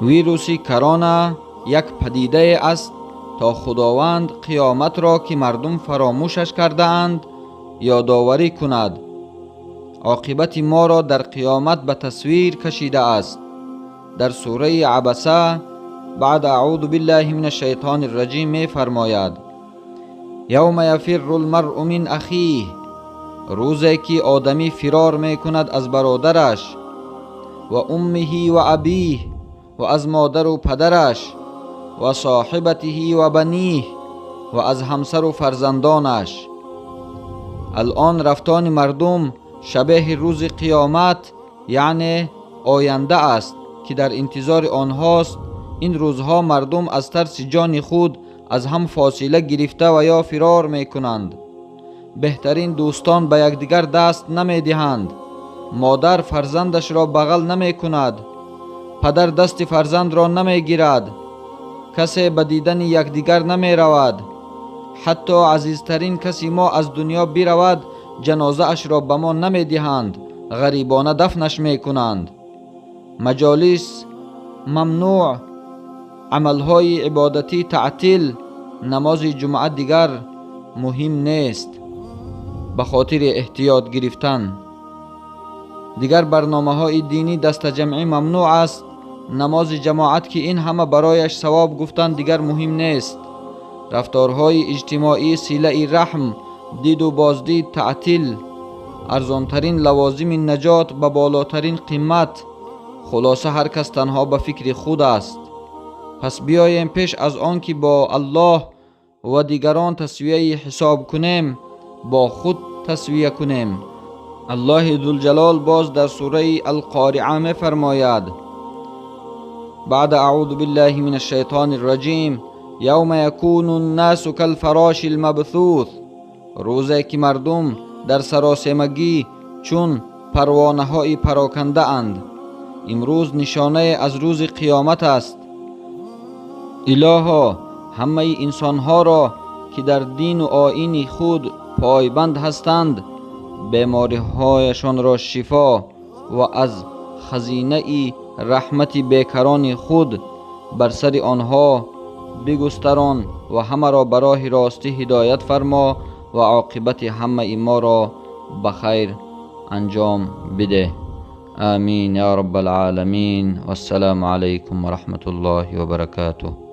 Вируси корона як падидае аст, то Худованд қиёматро, ки мардум фаромӯшаш кардаанд, ёдоварӣ кунад. Оқибати моро дар қиёмат ба тасвир кашидааст. Дар сураи Абаса баъд аъузу биллаҳи мин ашшайтони рраҷим мефармояд: یوم یفر المرء من اخیه، روزی که آدمی فرار میکند از برادرش، و امه و ابیه، و از مادر و پدرش، و صاحبته و بنیه، و از همسر و فرزندانش. الان رفتان مردم شبیه روز قیامت، یعنی آینده است که در انتظار آنهاست. این روزها مردم از ترس جان خود از هم فاصله گرفته و یا فرار میکنند. بهترین دوستان به یکدیگر دست نمیدهند. مادر فرزندش را بغل نمیکند، پدر دست فرزند را نمیگیرد، کسی به دیدن یکدیگر نمیرود. حتی عزیزترین کسی ما از دنیا برود، جنازه اش را به ما نمیدهند، غریبانه دفنش میکنند. مجالس ممنوع، عملهای عبادتی تعطیل، نماز جمعه دیگر مهم نیست به خاطر احتیاط گرفتن. دیگر برنامه های دینی دست جمعی ممنوع است. نماز جماعت که این همه برایش ثواب گفتن دیگر مهم نیست. رفتارهای اجتماعی، صله رحم، دید و بازدید تعطیل، ارزانترین لوازم نجات به بالاترین قیمت. خلاصه هر کس تنها به فکر خود است. پس بیاییم پیش از آن که با الله و دیگران تسویه حساب کنیم، با خود تسویه کنیم. الله ذوالجلال باز در سوره القارعه می فرماید: بعد اعوذ بالله من الشیطان الرجیم، یوم یکون الناس کالفراش المبثوث، روزی که مردم در سراسیمگی چون پروانه های پراکنده اند. امروز نشانه از روز قیامت است. الها، همه انسانها را که در دین و آیین خود پایبند هستند، بیماریهایشان را شفا و از خزینه رحمت بیکران خود بر سر آنها بگستران و همه را به راه راستی هدایت فرما و عاقبت همه ما را به خیر انجام بده. آمین یا رب العالمین. والسلام علیکم و رحمت الله و برکاته.